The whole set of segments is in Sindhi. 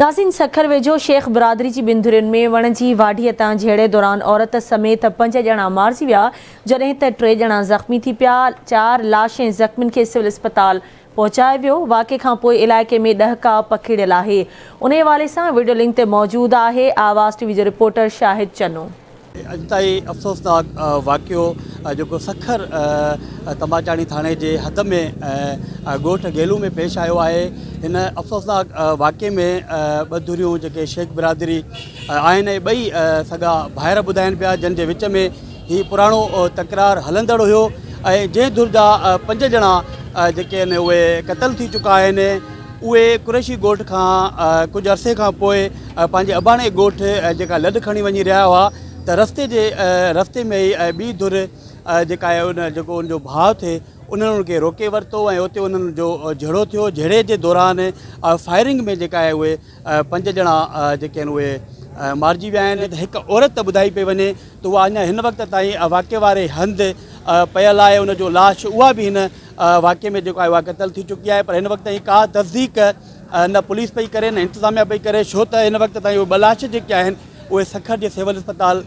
ناظرين سکر ويجهو شيخ برادري جي ٻن ڌرين ۾ وڻ جي واڍيء تان جهيڙي دوران عورت سميت پنج ڄڻا مارجي ويا جڏهن ته ٽي ڄڻا زخمي ٿي پيا، چار لاش ۽ زخمين کي سول اسپتال پهچايو ويو، واقعي کانپوء علائقي ۾ ڏهڪاء پکيڙيل آهي، انهي حوالي سان وڊيو لنڪ تي موجود آهي آواز ٽي وي جو رپورٽر شاهد چنو. انتهائي افسوسناڪ واقعو جيڪو سکر تماچاڻي ٿاڻي جي حد ۾ ڳوٺ گيلو ۾ پيش آيو آهي هن افسوسناڪ واقعي ۾ ٻه ڌريون جيڪي شيخ برادري آهن ۽ ٻئي سڳا ڀائر ٻڌائين پيا جن جي وچ ۾ هي پراڻو تڪرار هلندڙ هيو ۽ جنهن ڌر جا پنج ڄڻا جيڪي آهن اهي قتل ٿي چڪا آهن اهي قريشي ڳوٺ کان ڪجهه عرصي کان پوء پنهنجي اباڻي ڳوٺ جيڪا لڏ کڻي وڃي رهيا هئا ته رستي جي رستي ۾ ئي ٻي ڌر جيڪا آهي ان جيڪو ان جو ڀاء ٿئي انهن ان کي روڪي ورتو ۽ اتي انهن جو جهيڙو ٿيو جهيڙي جي دوران فائرنگ ۾ جيڪا آهي اهي پنج ڄڻا جيڪي آهن اهي مارجي ويا آهن هڪ عورت ٻڌائي پئي وڃي ته اها اڃا هن وقت تائين واقعي واري هنڌ پيل آهي ان جو لاش اها به هن واقعي ۾ جيڪو آهي اها قتل ٿي چڪي آهي پر هن وقت تائين ڪا تصديق نه پوليس پئي ڪري نه انتظاميا پئي ڪري ڇو ته هن وقت تائين اهي ٻه لاش جيڪي آهن اهي سکر جي سول اسپتال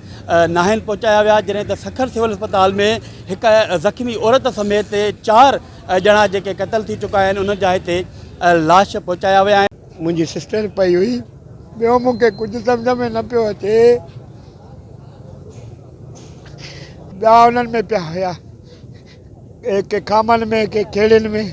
ناهن پهچايا ويا جڏهن ته سکر سول اسپتال ۾ هڪ زخمي عورت سميت چار ڄڻا جيڪي قتل ٿي چڪا آهن انهن جا هتي لاش پهچايا ويا آهن. منهنجي سسٽر پئي هئي ٻيو مون کي ڪجهه سمجهه ۾ نه پيو اچي ٻيا انهن ۾ پيا هيا. ڪي کامن ۾ ڪي کيڙين ۾.